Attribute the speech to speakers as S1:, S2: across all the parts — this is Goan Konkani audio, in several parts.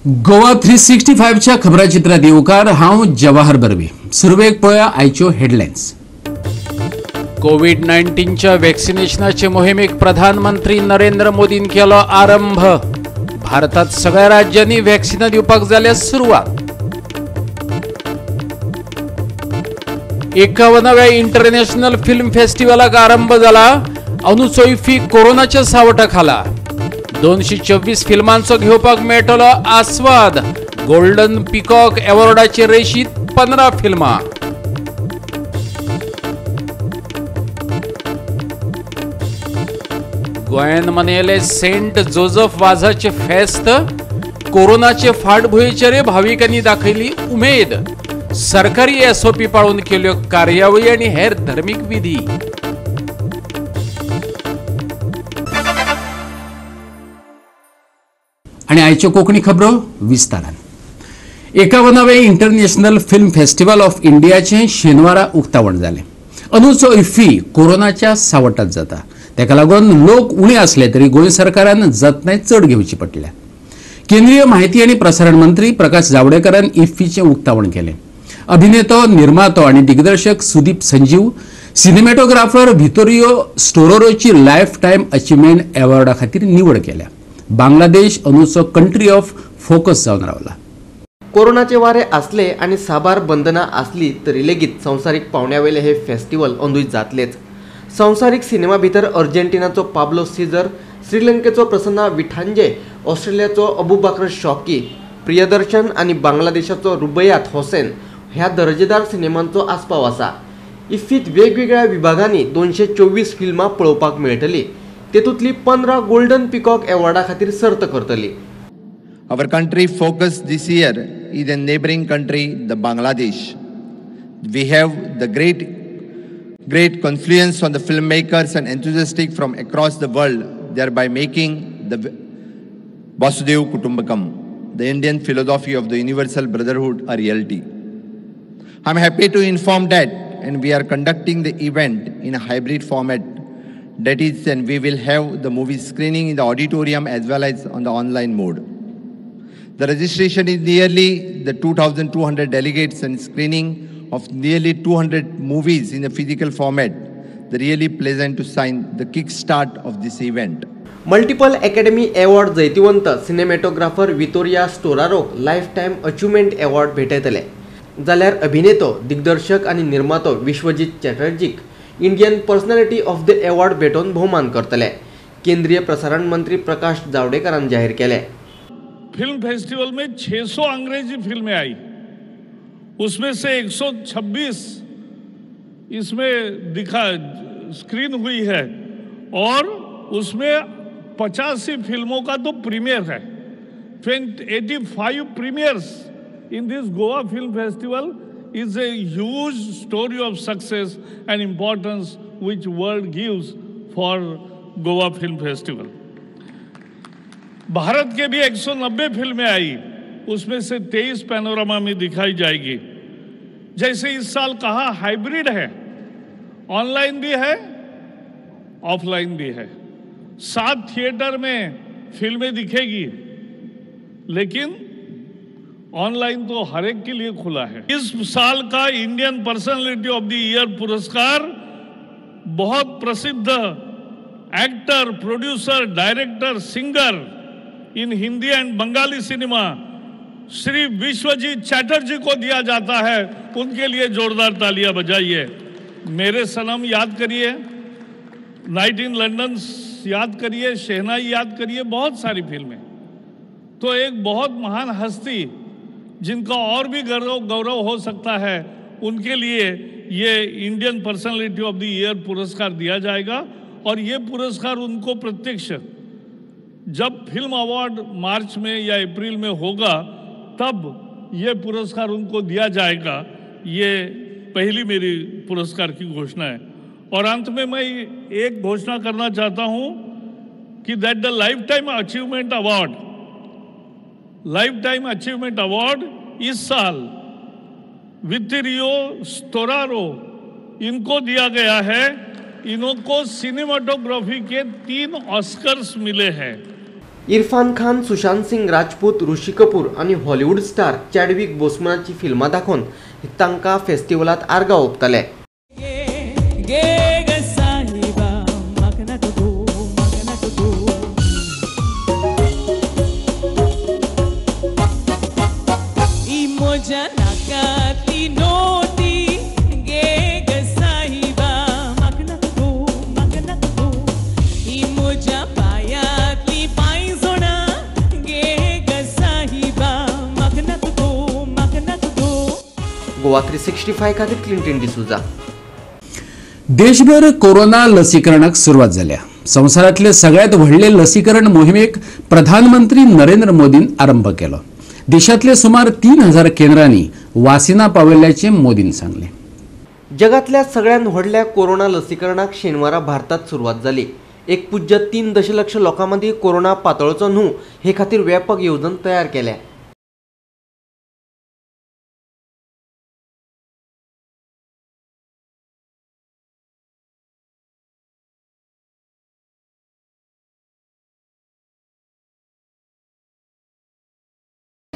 S1: गोवा 365च्या खबराचित्रात येवकार. हांव जवाहर बर्वे. सुरवेक पळया आयच्यो हेडलायन्स. कोविड-19च्या वॅक्सिनेशनाचे मोहिमेक प्रधानमंत्री नरेंद्र मोदीन केलो आरंभ. भारतात सगळ्या राज्यांनी वॅक्सिनां दिवपाक जाल्या सुरवात. 51व्या इंटरनॅशनल फिल्म फेस्टिवलाक आरंभ जाला. अंदूचो इफ्फी कोरोनाच्या सावटा खाला. 224 फिल्मांचो घेवपाक मेळटलो आस्वाद. गोल्डन पिकॉक अवॉर्डाचे रेशीत 15 फिल्मां. गोंयान मनयले सेंट जोजफ वाझाचे फेस्त. कोरोनाचे फाटभुंयेचेर भाविकांनी दाखयली उमेद. सरकारी एसओपी पाळून केल्यो कार्यावळी आनी हेर धर्मीक विधी. आनी आयच्यो कोंकणी खबरो विस्तारान. 51वें इंटरनॅशनल फिल्म फेस्टिवल ऑफ इंडियाचें शेनवारा उक्तावण जालें. अंदूचो इफ्फी कोरोनाच्या सावटात जाता, ताका लागून लोक उणे आसले तरी गोंय सरकारान जतनाय चड घेवची पडल्या. केंद्रीय माहिती आनी प्रसारण मंत्री प्रकाश जावडेकरान इफ्फीचें उक्तावण केलें. अभिनेतो, निर्मातो आनी दिग्दर्शक सुदीप संजीव, सिनेमॅटोग्राफर व्हितोरियो स्टोरोरोची लायफ टायम अचिव्हमेंट अवॉर्डा खातीर निवड केल्या. बांगलादेश अंदूचो कंट्री ऑफ फोकस जावन रावला.
S2: कोरोनाचे वारे आसले आनी साबार बंधनां आसली तरी लेगीत संवसारीक पावंड्या वयले हे फेस्टिवल अंदूय जातलेच. संवसारीक सिनेमा भितर अर्जेंटिनाचो पाब्लो सीजर, श्रीलंकेचो प्रसन्ना विठांजे, ऑस्ट्रेलियाचो अबू बाकर शॉकी, प्रियदर्शन आनी बांगलादेशाचो रुबयात होसेन ह्या दर्जेदार सिनेमांचो आस्पाव आसा. इफ्फीत वेगवेगळ्या विभागांनी 224 फिल्मां पळोवपाक मेळटली. तेतूंतली 15 गोल्डन पिकॉक अवॉर्डा खातीर सर्त करतली.
S3: Our country focus this year is a neighboring country, the Bangladesh. We have the great confluence on the filmmakers and enthusiastic from across the world, thereby making the Vasudev Kutumbakam, the Indian philosophy of the universal brotherhood, a reality. I'm happy to inform that, and we are conducting the event in a hybrid format. That is, and we will have the movie screening in the auditorium as well as on the online mode. The registration is nearly the 2,200 delegates and screening of nearly 200 movies in a physical format. The really pleasant to sign the kickstart of this event.
S2: Multiple academy award जैतिवंत cinematographer Vittorio स्टोरारोक life time achievement award भेटयतले. जाल्यार अभिनेतो, दिग्दर्शक आनी निर्मातो Vishwajit चॅटर्जीक Indian personality of the award भेटोवन भोवमान करतले. केंद्रीय प्रसारण मंत्री प्रकाश जावडेकरान जाहीर केले.
S4: फिल्म फेस्टिवल में 600 अंग्रेजी फिल्में आई, उसमें से 126 इसमें दिखा स्क्रीन हुई है और उसमें 85 फिल्मों का तो premiere Hai. 85 premieres in this Goa film festival is a huge story of success and importance which world gives for Goa Film Festival. Bharat K भी 190 फिल्में आई, उसमें से 23 पैनोरमा में दिखाई जाएगी. जैसे इस साल कहा हाइब्रिड है, ऑनलाइन भी है, ऑफलाइन भी है. 7 थिएटर में फिल्में दिखेगी, लेकिन ऑनलाइन तो हर एक के लिए खुला है. इस साल का Indian personality of the year पुरस्कार बहुत प्रसिद्ध actor, producer, director, singer in Hindi and Bengali cinema Shri Biswajit Chatterjee को दिया जाता है. उनके लिए जोरदार तालियां बजाइए. मेरे सनम याद करिए, नाइट इन लंदन याद करिए, शहनाई याद करिए, बहुत सारी फिल्में. तो एक बहुत महान हस्ती जिनका और भी गौरव हो सकता है, उनके लिए ये Indian personality of the year पुरस्कार दिया जाएगा. और ये पुरस्कार उनको प्रत्यक्ष जब फिल्म अवार्ड मार्च में या अप्रैल में होगा तब ये पुरस्कार उनको दिया जाएगा. ये पहली मेरी पुरस्कार की घोषणा है. और अंत में मैं एक घोषणा करना चाहता हूँ कि that the life time achievement award, life time achievement award इस साल वित्तरियो स्टोरारो इनको दिया गया है. इनको सिनेमाटोग्राफी के 3 ऑस्कर्स मिले हैं.
S2: इरफान खान, सुशांत सिंग राजपूत, ऋषी कपूर आनी हॉलिवूड स्टार चॅडविक बोसमनाची फिल्मां दाखोवन तांकां फेस्टिवलांत आर्गां ओंपतले. गोवा 365 खातीर क्लिंटन डिसुजा.
S1: देशभर कोरोना लसीकरणाक सुरवात जाल्या. संवसारांतले सगळ्यात व्हडले लसीकरण मोहिमेक प्रधानमंत्री नरेंद्र मोदीन आरंभ केलो. देशांतले सुमार 3000 केंद्रांनी वासिना पावयल्ल्याचें मोदीन सांगलें.
S2: जगांतल्या सगळ्यात व्हडल्या कोरोना लसीकरणाक शेनवारा भारतात सुरवात जाली. 1.3 दशलक्ष लोकां मदीं कोरोना पातळचो न्हू हे खातीर व्यापक येवजण तयार केल्या.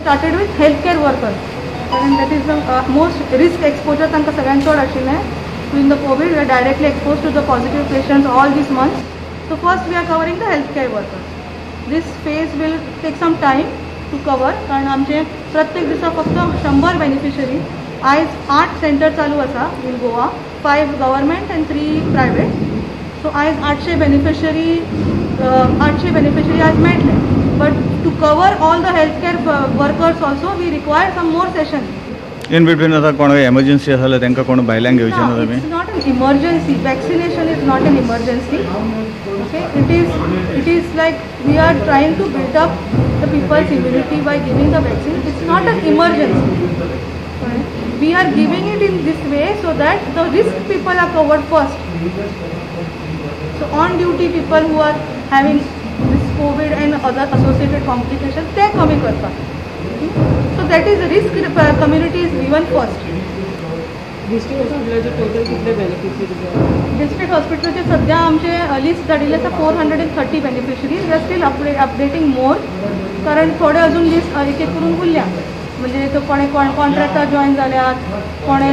S5: Started with healthcare workers, and that is the most risk exposure तांकां सगळ्यांत चड आशिल्लें. During the COVID, we are directly exposed to the positive patients all these months. So first we are covering the healthcare workers. This phase will take some time to cover, कारण आमचे प्रत्येक दिसा फक्त 100 बेनिफिशरी. आयज 8 सेंटर चालू आसा in Goa, 5 government and 3 private. So आयज 800 बेनिफिशरी 800 बेनिफिशरी आयज मेळटले. But to cover all the healthcare workers also, we require some more sessions.
S6: In between आता कोण एमर्जन्सी आसा जाल्यार तांकां कोण भायल्यान घेवचें ना तुमी?
S5: It's not an emergency. Vaccination is not an emergency. Okay, it is like we are trying to build up the people's immunity by giving the vaccine. It's not an emergency. We are giving it in this way so that the risk people are covered first. So on duty people who are having this COVID and other associated complications, ते कमी करपाक. So that is risk community is given first.
S7: District हॉस्पिटलाचे total कितले बेनिफिशरीज?
S5: डिस्ट्रिक्ट हॉस्पिटलाचे सध्या आमचे लिस्ट धाडिल्ले आसा 430 beneficiaries. We are still updating more, कारण थोडे अजून लिस्ट एक एक करून उरल्या. म्हणजे तो कोणे कॉन्ट्रॅक्टर जॉयन जाल्यात, कोणे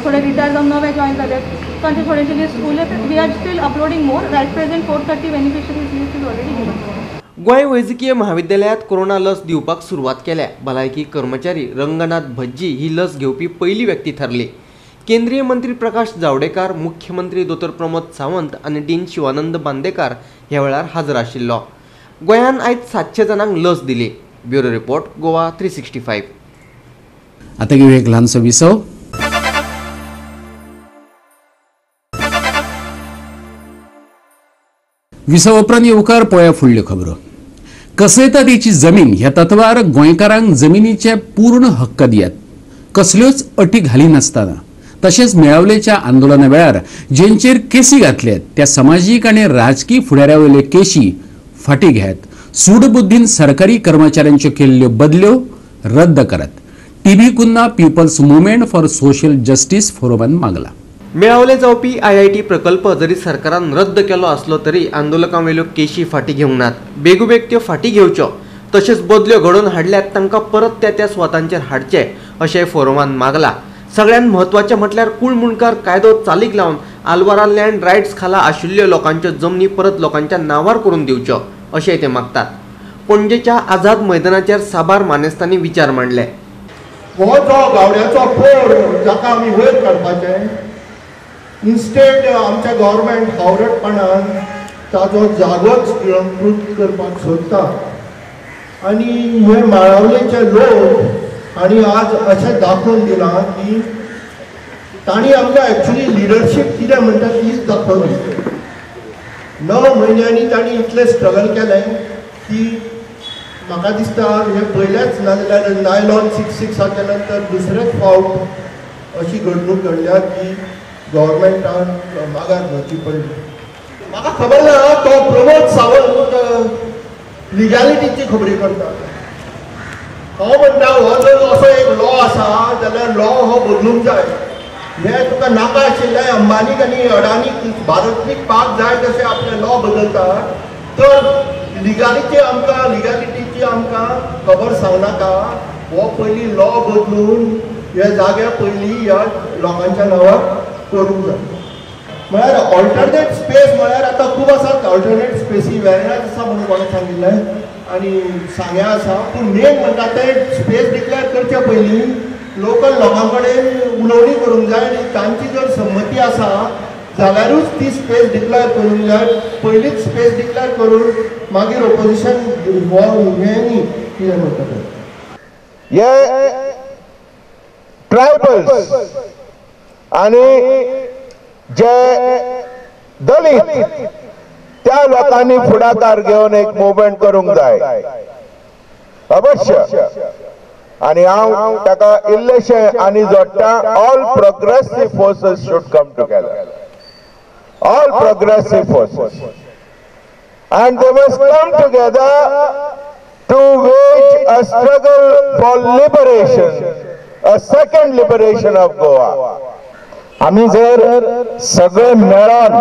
S5: थोडे रिटायर जावन नवे जॉयन जाल्यात, तांचे थोडेशे लिस्ट उरले. We are still uploading more. At present 430 beneficiaries list is already given.
S2: Goa वैजकीय महाविद्यालयात कोरोना लस दिवपाक सुरवात केल्या. भलायकी कर्मचारी रंगनाथ भज्जी ही लस घेवपी पहिली व्यक्ती थारली. केंद्रीय मंत्री प्रकाश जावडेकर, मुख्यमंत्री दोतोर प्रमोद सावंत आनी डीन शिवानंद बांदेकार ह्या वेळार हजर आशिल्लो. गोंयान आयज 700 जाणांक लस दिली. Bureau report, Goa 365.
S1: आता घेऊया एक ल्हानसो विसव. विसव उपरांत येवकार पळया फुडल्यो खबरो. कसयता तेची जमीन ह्या तत्वार गोंयकारांक जमिनीचे पूर्ण हक्क दियात, कसल्योच अटी घालिनासतना. तशेंच मेळावलेच्या आंदोलना वेळार जेंचेर केसी घातल्यात त्या समाजीक आनी राजकी फुडाऱ्या वयल्यो केशी फाटीं घेयात. सूडबुद्दीन सरकारी कर्मचाऱ्यांच्यो केल्ल्यो बदल्यो रद्द करात. TB Cunha people's movement for social justice फोरमान मागला.
S2: मेळावले जावपी आयआयटी प्रकल्प जरी सरकारान रद्द केलो आसलो तरी आंदोलकां वयल्यो केशी फाटीं घेवंक नात. बेगोबेग त्यो फाटीं घेवच्यो, तशेंच बदल्यो घडोवन हाडल्यात तांकां परत त्या त्या सुवातांचेर हाडचे अशें फोरमान मागला. सगळ्यांत म्हत्वाचें म्हटल्यार कुळमुंडकार कायदो चालीक लावन आलवारा लँड रायट्स खाला आशिल्ल्यो लोकांच्यो जमनी परत लोकांच्या नांवार करून दिवच्यो अशें ते मागतात. पणजेच्या आझाद मैदानाचेर साबार मानेस्तांनी विचार मांडले.
S8: हो जो गावड्याचो पोर जाका आमी वयर काडपाचें, इन्स्टेड आमच्या गव्हर्मेंट हावरटपणान ताजो जागोच गिळंकृत करपाक सोदता. आनी हे माळावलेचे लोक आनी आज अशें दाखोवन दिलां की तांणी आमकां एक्चुली लिडरशीप कितें म्हणटा तीच दाखोवन दिली. 9 म्हयन्यांनी तांणी इतलें स्ट्रगल केलें की म्हाका दिसता हे पयलेच, नाजाल्यार नायलॉन 6 6 नंतर दुसरेच फावट अशी घडणूक घडल्या की गव्हर्मेंटान मागार घेवची पडली. म्हाका खबर ना तो प्रमोद सावंत लिगॅलिटीची खबरी करता. हांव म्हणटा हो जर असो एक लॉ आसा जाल्यार लॉ हो बदलूंक जाय. हे तुका नाका आशिल्लें अंबानीक आनी अडानीक भारत विकपाक जाय तशें आपले लॉ बदलतात, तर लिगालिटी आमकां, लिगालिटीची आमकां खबर सांगनाका. हो पयलीं लॉ बदलून हे जागे पयलीं ह्या लोकांच्या नांवार करूंक जाय. म्हळ्यार ऑल्टरनेट स्पेस म्हळ्यार आतां खूब आसात ऑल्टरनेट स्पेसी. वेर्णाच आसा म्हणून कोणें सांगिल्लें आनी सांग्या आसा, पूण मेन म्हणटा ते स्पेस डिक्लेअर करचे पयलीं लोकल लोकां कडेन उलोवणी करूंक जाय आनी तांची जर संमती आसा जाल्यारूच ती स्पेस डिक्लेअर करूंक जाय. पयलींच स्पेस डिक्लेअर करून मागीर ओपोजिशन हो हें न्ही कितें म्हणटा तें.
S9: हे ट्रायबल्स आनी जे दलित त्या लोकांनी फुडाकार घेवन एक मुवमेंट करूंक जाय अवश्य. आनी हांव ताका इल्लेशें आनी जोडटा, all progressive forces should come together, all progressive forces, and they must come together to wage a struggle for liberation, a second liberation of Goa.
S10: आमी जर सगळे मेळोन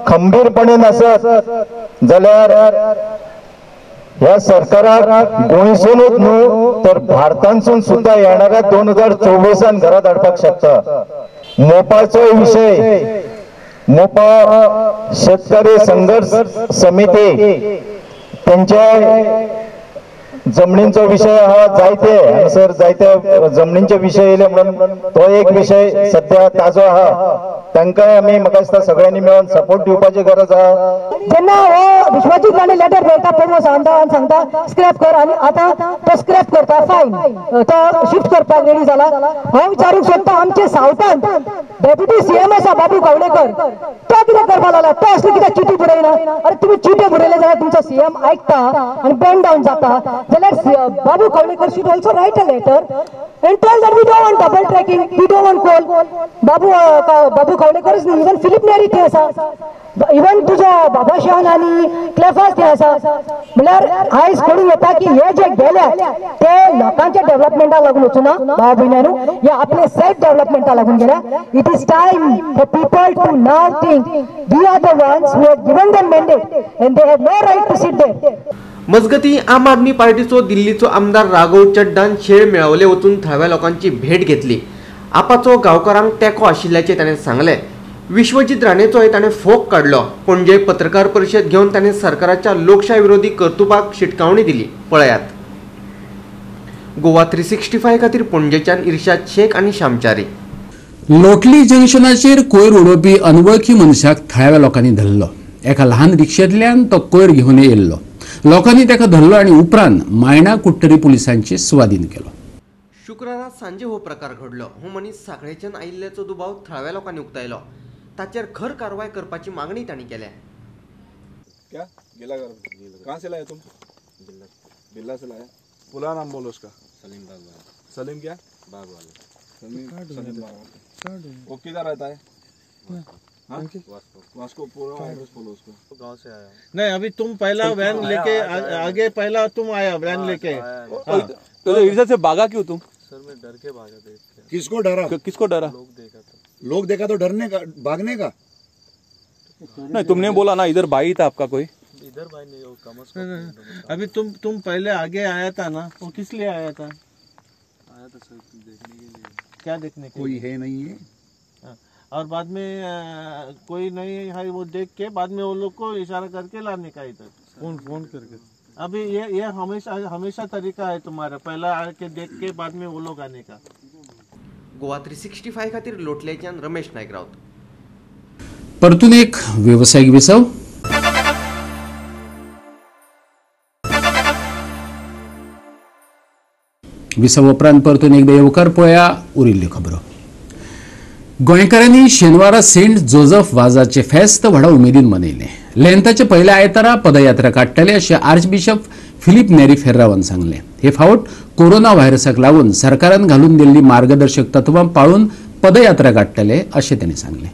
S10: खंबीरपणे नासत जाल्यार ह्या सरकाराक गोंयसूनच न्हू तर भारतांतसून सुद्दां येणाऱ्या 2024 घरा धाडपाक शकता. मोपाचोय विशय, मोपा शेतकरी संघर्ष समिती त्यांच्या जमनींचो विशय हा जायते हांगासर जायते जमनींचे विशय येयले म्हणून तो एक विशय सद्या ताजो आहा. तांकांय आमी म्हाका दिसता सगळ्यांनी मेळून सपोर्ट दिवपाची गरज आहा.
S11: जेन्ना हो विश्वजीत राणे लेटर बरयता पडवो सांगता आनी सांगता स्क्रॅप कर, आनी आतां तो स्क्रॅप करता, फायन, तो शिफ्ट करपाक रेडी जाला. हांव विचारूंक सोदता आमचे सावथान डेप्युटी सीएम आसा बाबू गावडेकर, तो कितें करपाक लागला? तो असले कितें चिटी बरयना? अरे तुमी चिटे बरयले जाल्यार तुमचो सीएम आयकता आनी बँड डावन जाता. जाल्यार Babu Kavlekar should also write a letter and tell that we don't want double tracking, we don't want coal. Babu Kavlekar even Filipe Neri थंय आसा, इवन तुजो बाबा शाहन आनी क्लेफास थंय आसा. म्हणल्यार आयज कळून येता की हे जे गेल्या ते लोकांच्या डेव्हलपमेंटाक लागून वचूना भाव भयणांनो, हे आपले सेल्फ डेव्हलपमेंटाक लागून गेल्या. It is time for people to now think we are the ones who have given them mandate and they have no right to sit there.
S2: मजगती आम आदमी पार्टीचो दिल्लीचो आमदार राघव चड्डान शेळ मेळवले वचून थळाव्या लोकांची भेट घेतली. आपाचो गांवकारांक तेंको आशिल्ल्याचें ताणें सांगलें. विश्वजीत राणेचोय ताणें फोग काडलो. पणजे पत्रकार परिशद घेवन ताणें सरकाराच्या लोकशाय विरोधी कर्तुबाक शिटकावणी दिली. पळयात. गोवा 365 खातीर पणजेच्यान इर्शाद शेख आनी श्यामचारी.
S1: लोटली जंक्शनाचेर कोयर उडोवपी अनवळखी मनशाक थळाव्या लोकांनी धरलो. एका ल्हान रिक्षेंतल्यान तो कोयर घेवन येयल्लो. लोकांनी ताका धरलो आनी उपरांत मायणा कुडटरी पुलिसांचे सुवादीन केलो.
S2: शुक्रारा सांजे हो प्रकार घडलो. हो मनीस सांखळेच्यान आयिल्ल्याचो दुबाव थळाव्या लोकांनी उक्तायलो. ताचेर खर कारवाय करपाची मागणी तांणी केल्या.
S12: क्या गिला कहाँ से लाए तुम? बिल्ला से लाया. पूरा नाम बोलो उसका. सलीम बागवाला. सलीम क्या बागवाला. सलीम बागवाला. वो किधर रहता है? वास्को. पूरा एड्रेस बोलो उसको.
S13: गांव से आया नहीं, अभी तुम पहला वैन लेके आगे, पहला तुम आया वैन लेके.
S12: तो इधर से भागा क्यों तुम?
S13: सर मैं डर के भागा देख के.
S14: किसको डरा? किसको डरा?
S13: लोग देखा था.
S14: लोग देखा तो डरने का, भागने का
S12: नहीं. तुमने बोला ना इधर भाई था आपका कोई?
S13: इधर भाई नहीं, वो कम से कम. अभी तुम पहले आगे आया था ना, वो किस लिए आया था? आया था सर देखने के लिए. क्या देखने के लिए?
S14: कोई है नहीं है.
S13: और बाद में कोई नहीं है वो देख के बाद में वो लोग को इशारा करके लाने का इधर फोन फोन करके. अभी ये हमेशा हमेशा तरीका है तुम्हारा, पहला आके देख के बाद में वो लोग आने का.
S2: गोवा 365 खातीर लोटलेच्यान रमेश नायक राऊत.
S1: परतून एक वेवसायिक विसव. विसव उपरांत परतून एकदा येवकार पळया उरिल्ल्यो खबरो. गोंयकारांनी शेनवारा सेंट जोजफ वाजाचे फेस्त व्हडा उमेदीन मनयलें. लेंताचे पयल्या आयतारा पदयात्रा काडटले अशें आर्चबिशप फिलीप नेरी फेर्रावान सांगलें. हे फावट कोरोना व्हायरसाक लागून सरकारान घालून दिल्ली मार्गदर्शक तत्वां पाळून पदयात्रा काडटले अशें तांणी सांगलें.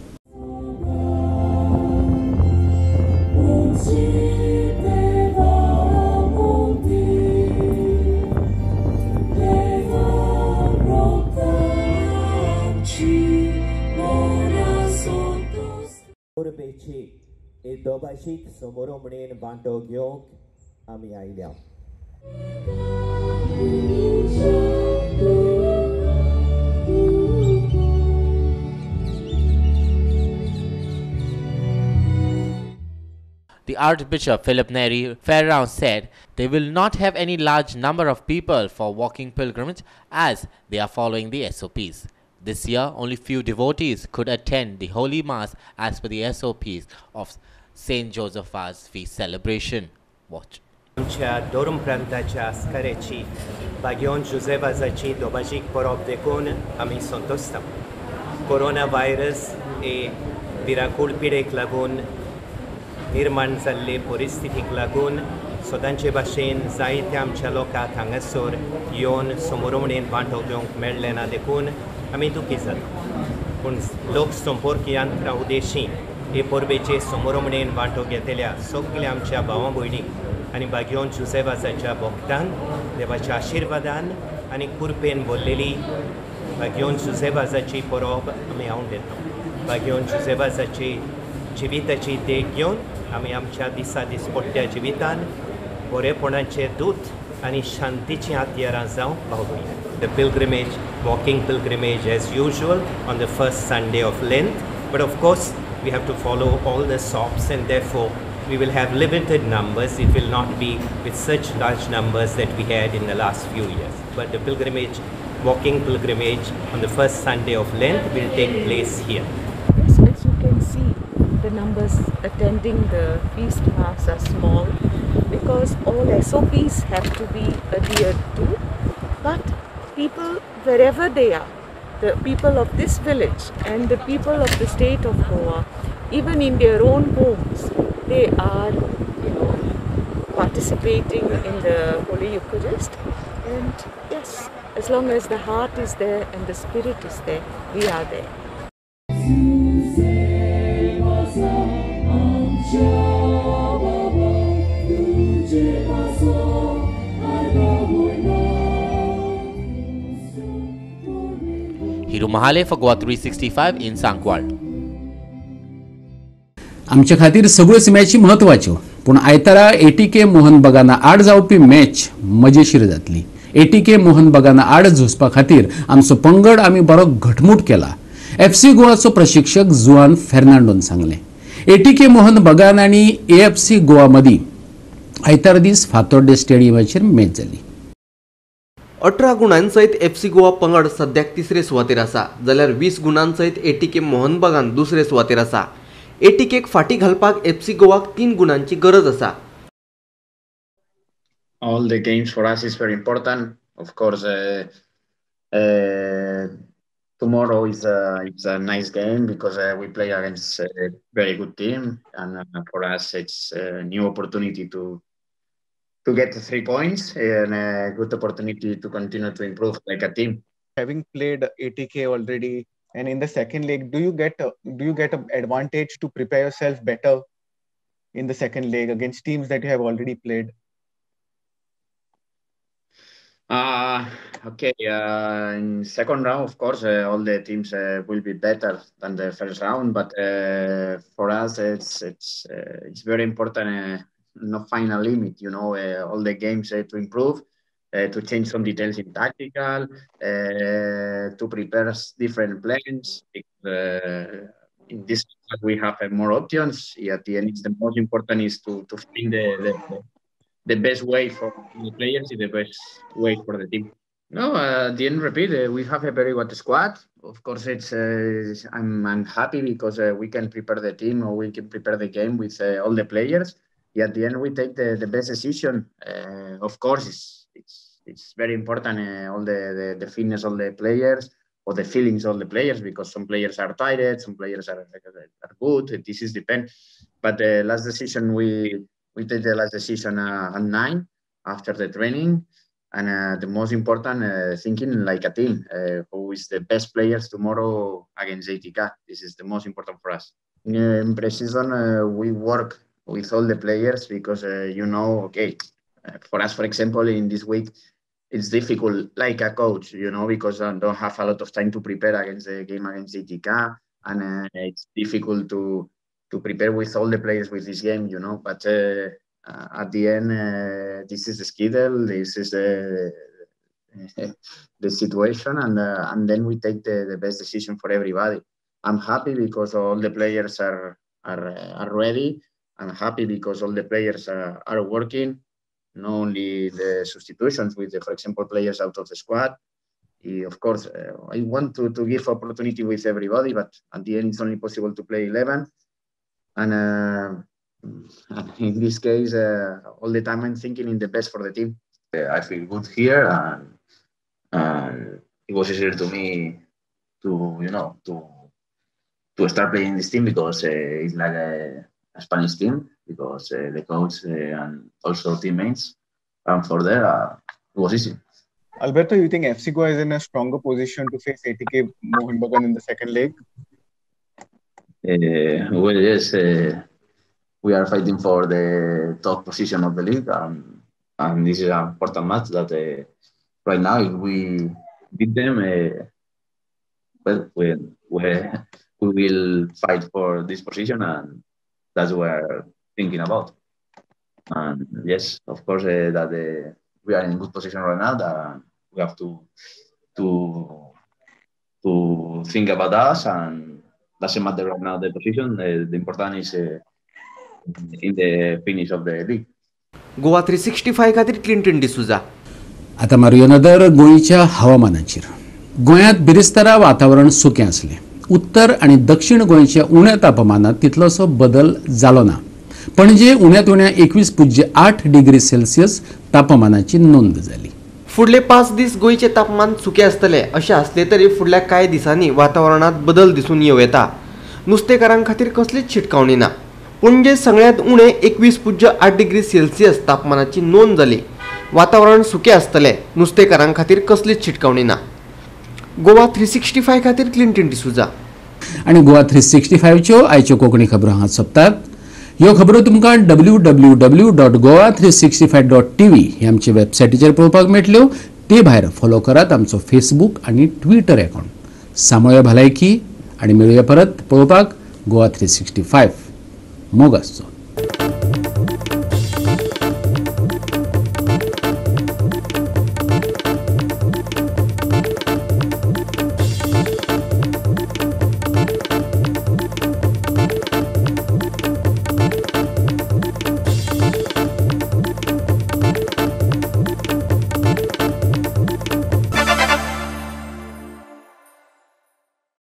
S15: दोभाशीक समारोह म्हणून वांटो घेवंक आमी आयल्या.
S16: The Archbishop Philip Neri Ferrao said they will not have any large number of people for walking pilgrimage as they are following the SOPs. This year, only few devotees could attend the Holy Mass as per the SOPs of St. Joseph Vaz Feast celebration. Watch.
S17: आमच्या दोरम प्रांताच्या आस्कारेची बाग्योन जुझेवाजाची दोबाजीक परब देखून आमी संतोषता. कोरोना व्हायरस हे भिरांकूळ पिडेक लागून निर्माण जाल्ले परिस्थितीक लागून सदांचे भाशेन जायत्या आमच्या लोकांक हांगासर येवन समोरमणेन वांटो घेवंक मेळ्ळें ना देखून आमी दुखी जाता. पूण लोक संपर्क यंत्रा उद्देशी हे परबेचे समोरमणेन वांटो घेतल्या सगल्या आमच्या भावा भयणीक आनी बाग्योन जुझेवाजाच्या भक्तान देवाच्या आशिर्वादान आनी कृपेन भरलेली बाग्योन जुझेवाजाची परब आमी आवडटा. बाग्योन जुझेवाजाची जिविताची देख घेवन आमी आमच्या दिसा दिसपट्ट्या जिवितान बरेपणाचे दूत आनी शांतीची हत्यारां जावंक पावया. The pilgrimage, walking pilgrimage as usual on the first Sunday of Lent, but of course we have to follow all the SOPs and therefore we will have limited numbers. It will not be with such large numbers that we had in the last few years. But the pilgrimage, walking pilgrimage on the first Sunday of Lent will take place here.
S18: Yes, as you can see, the numbers attending the feast mass are small because all SOPs have to be adhered to. But people, wherever they are, the people of this village and the people of the state of Goa, even in their own homes, they are, you know, participating in the Holy Eucharist. And yes, as long as the heart is there and the spirit is there, we are there.
S16: Hiru Mahale for Goa 365 in Sankwal.
S1: आमचे खातीर सगळ्योच मॅची म्हत्वाच्यो, पूण आयतारा एटीके मोहन बगाना आड जावपी मॅच मजेशीर जातली. एटीके मोहन बगाना आड झुजपा खातीर आमचो पंगड आमी बरो घटमूट केला, एफसी गोवाचो प्रशिक्षक जुआन फेर्नांडोन सांगलें. एटीके मोहन बगान आनी एएफसी गोवा मदीं आयतारा दीस फातोड्डे स्टेडियमाचेर मॅच जाली.
S2: 18 गुणां सयत एफसी गोवा पंगड सद्याक तिसरे सुवातेर आसा, जाल्यार 20 गुणां सयत एटीके मोहन बगान दुसरे सुवातेर आसा. एटीकेक फाटी घालपाक एफसी गोवाक 3 गुणांची गरज आसा.
S19: All the games for us is very important. Of course, tomorrow is a nice game because we play against a very good team, and for us it's a new opportunity to get 3 points and a good opportunity to continue to improve like a team.
S20: Having played ATK already, and in the second leg, do you get an advantage to prepare yourself better in the second leg against teams that you have already played?
S19: Okay. In second round, of course, all the teams will be better than the first round. But for us, it's very important. No final limit, you know. All the games to improve, to change some details in tactical, to prepare different plans. In this we have more options. At the end, it's the most important is to find the best way for the players, the best way for the team. No, at the end, repeat, we have a very good squad. Of course, it's I'm happy because we can prepare the team or we can prepare the game with all the players. At the end, we take the best decision. Of course, it's very important, all the fitness of the players or the feelings of the players, because some players are tired, some players are good. This is depend. But the last decision, we take the last decision at 9 after the training. And the most important, thinking like a team, who is the best players tomorrow against ATK. This is the most important for us. In pre-season, we work with all the players because, you know, okay, for us, for example, in this week, it's difficult like a coach, you know, because I don't have a lot of time to prepare against the game against ATK, and it's difficult to prepare with all the players with this game, you know. But At the end, this is the schedule, this is the situation, and then we take the best decision for everybody. I'm happy because all the players are ready. I'm happy because all the players are working, not only the substitutions with, the, for example, players out of the squad. Of course, I want to give opportunity with everybody, but at the end, it's only possible to play 11. And in this case, all the time I'm thinking in the best for the team.
S15: I feel good here, and it was easier to me to, you know, to start playing this team because it's like a Spanish team, because the coach and also teammates, and for there it was easy.
S20: Alberto, you think FC Goa is in a stronger position to face ATK Mohun Bagan in the second leg?
S15: Well, yes, we are fighting for the top position of the league, and this is an important match that right now, if we beat them, well, we will fight for this position, and that's what we're thinking about. And yes, of course, that we are in good position right now, that we have to think about us, and doesn't matter right now the position. The important is in the finish of the league.
S2: Goa 365 खातीर क्लिंटन डिसुजा.
S1: आतां मारुया नदर गोंयच्या हवामानाचेर. गोंयांत बिरेस्तारा वातावरण सुकें आसलें. उत्तर आनी दक्षिण गोंयच्या उण्या तापमानांत तितलोसो बदल जालो ना. पणजे उण्यांत उण्या 21.8 डिग्री सेल्सियस तापमानाची नोंद जाली.
S2: फुडले 5 दीस गोंयचें तापमान सुकें आसतलें अशें आसलें तरी फुडल्या कांय दिसांनी वातावरणांत बदल दिसून येवं येता. नुस्तेकारां खातीर कसलीच शिटकावणी ना. पणजे सगळ्यांत उणें 21.8 डिग्री सेल्सियस तापमानाची नोंद जाली. वातावरण सुकें आसतलें, नुस्तेकारां खातीर कसलीच शिटकावणी ना. गोवा 365 खातीर क्लिंटन डिसुजा.
S1: आनी गोवा 365च्यो आयच्यो कोंकणी खबरो हांगा सोंपतात. ह्यो खबरो तुमकां www.goa365.tv हे आमचे वेबसायटीचेर पळोवपाक मेळटल्यो. ते भायर फॉलो करात आमचो फेसबूक आनी ट्विटर अकावंट. सांबाळया भलायकी आनी मेळुया परत पळोवपाक गोवा 365. मोग आसचो.